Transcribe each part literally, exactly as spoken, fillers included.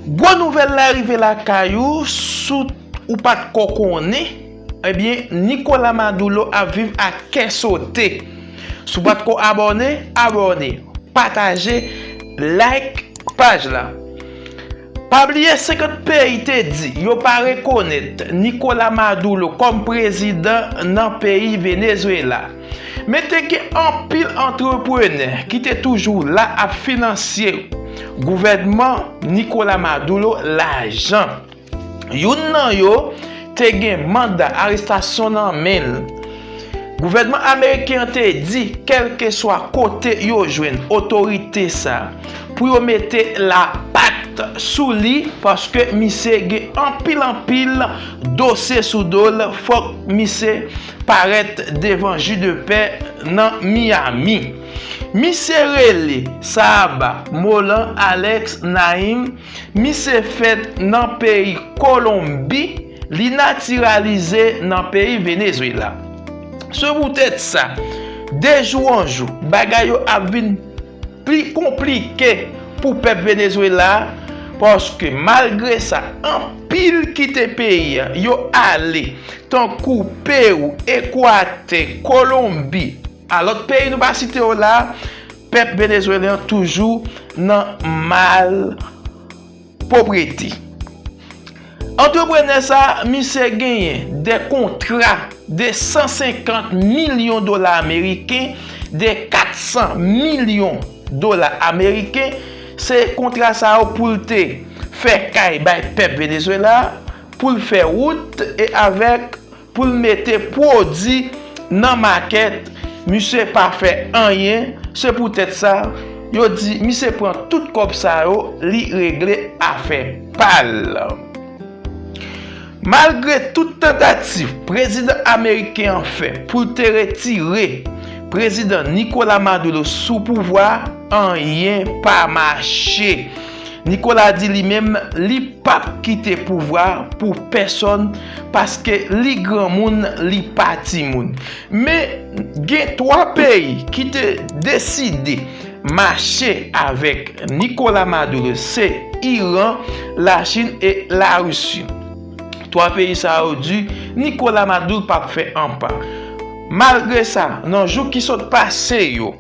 Gwo nouvèl la rive lakay ou, si w pa t ko konnen, ebyen, Nicolas Maduro ap viv ak kè sote. Si w pa t ko abòne, abòne, pataje, like paj la. Pa bliye senkant peyi te di yo pa rekonèt Nicolas Maduro kòm prezidan nan peyi Venezuela. Men te gen anpil antreprenè ki te toujou la ap finansye gouvènman Nicolas Maduro lajan. Youn nan yo te gen manda arestasyon nan men l. Gouvènman ameriken an te di, kèlkeswa kote yo jwenn otorite sa, pou yo mete lapat sou li, paske misye gen anpil, anpil dosye sou do l, fòk misye parèt devan jij de pè nan Miami. Misye rele Saaba Molan Alex Naim, misye fèt nan peyi Kolonbi, li natiralize nan peyi Venezuela. Se poutèt sa, de jou an jou, bagay yo ap vin pi konplike pou pèp Venezuela, paske malgre sa, anpil kite peyi a, yo ale tankou Pewou, Ekwatè, Kolonbi, a lòt peyi nou pa site yo la, pèp venezuelyen an toujou nan mal pwopriyete. Antreprenè sa, misye genyen de kontra de san senkant milyon dola ameriken, de kat san milyon dola ameriken. Se kontra sa yo pou l te fè kay bay pèp Venezuela, pou l fè wout e avèk pou l mete pwodui nan makèt. Misye pa fè anyen. Se poutèt sa, yo di misye pran tout kòb sa yo, li regle afè pa l. Malgre tout tantativ prezidan ameriken an fè pou l te retire prezidan Nicolas Maduro sou pouvwa, anyen pa mache. Nicolas di li menm li p ap kite pouvwa pou pèsonn, paske li granmoun, li pa timoun. Men gen twa peyi ki te deside mache avèk Nicolas Maduro, se Iran, Lachin e Larisi. Twa peyi sa yo di Nicolas Maduro p ap fè anpa. Malgre sa, nan jou ki sot pase yo,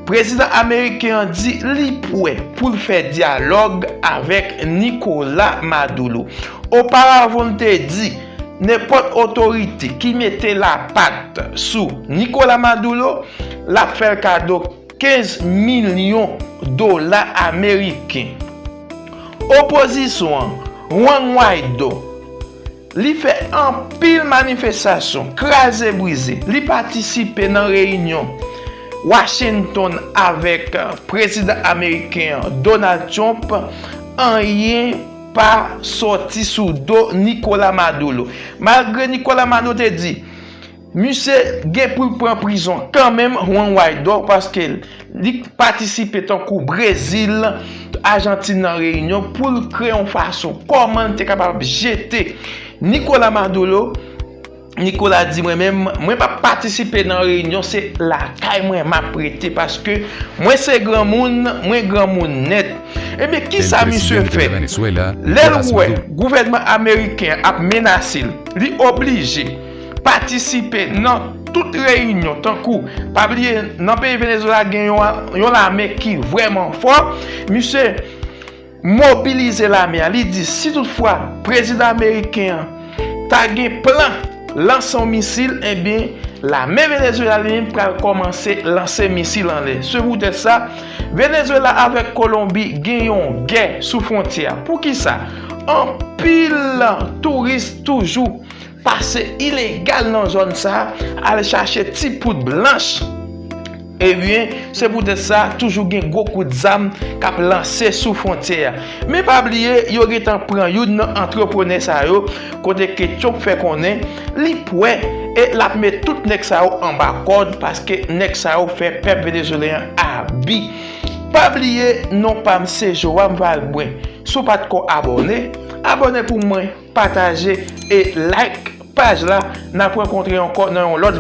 prezidan ameriken an di li prè pou l fè dyalòg avèk Nicolas Maduro. Oparavan, l te di nenpòt otorite ki mete lapat sou Nicolas Maduro, l ap fè l kado kenz milyon dola ameriken. Opozisyon an, Juan Guaido, li fè anpil manifestasyon, kraze brize. Li patisipe nan reyinyon Washington avèk prezidan ameriken an, Donald Trump. Anyen pa soti sou do Nicolas Maduro. Malgre Nicolas Maduro te di misye gen pou l pran prizon kanmenm, Juan Guaido, paske li patisipe tankou Brezil, Ajantin nan reyinyon pou l kreye yon fason kòman l te kapab jete Nicolas Maduro. Nicolas di, mwen menm, mwen p ap patisipe nan reyinyon, se lakay mwen m ap rete, paske mwen se granmoun, mwen granmoun nèt. Ebyen, kisa misye fè? Lè l wè gouvènman ameriken an ap menase l, li oblije patisipe nan tout reyinyon, tankou, pa bliye, nan peyi Venezuela gen yon, yon lame ki vrèman fò. Misye mobilize lame a. Li di, si toutfwa prezidan ameriken an ta gen plan lanse yon misil, ebyen, lame Venezuela li menm pral kòmanse lanse misil anlè. Se poutèt sa, Venezuela avèk Kolonbi gen yon gè sou fwontyè a. Poukisa? Anpil touris toujou pase ilegal nan zòn sa a, al chache ti poud blanch. Ebyen, se poutèt sa, toujou gen gwo kout zam k ap lanse sou fwontyè a. Men pa bliye, yo gentan pran youn nan antreprenè sa yo, kote ke Trump fè konnen li prè e l ap met tout nèg sa yo anba kòd, paske nèg sa yo fè pèp venezuelyen an abi. Pa bliye, non pa m se Joam Valbrun. Si w pa t ko abòne, abòne pou mwen, pataje e like paj la. N ap rankontre ankò nan yon lòt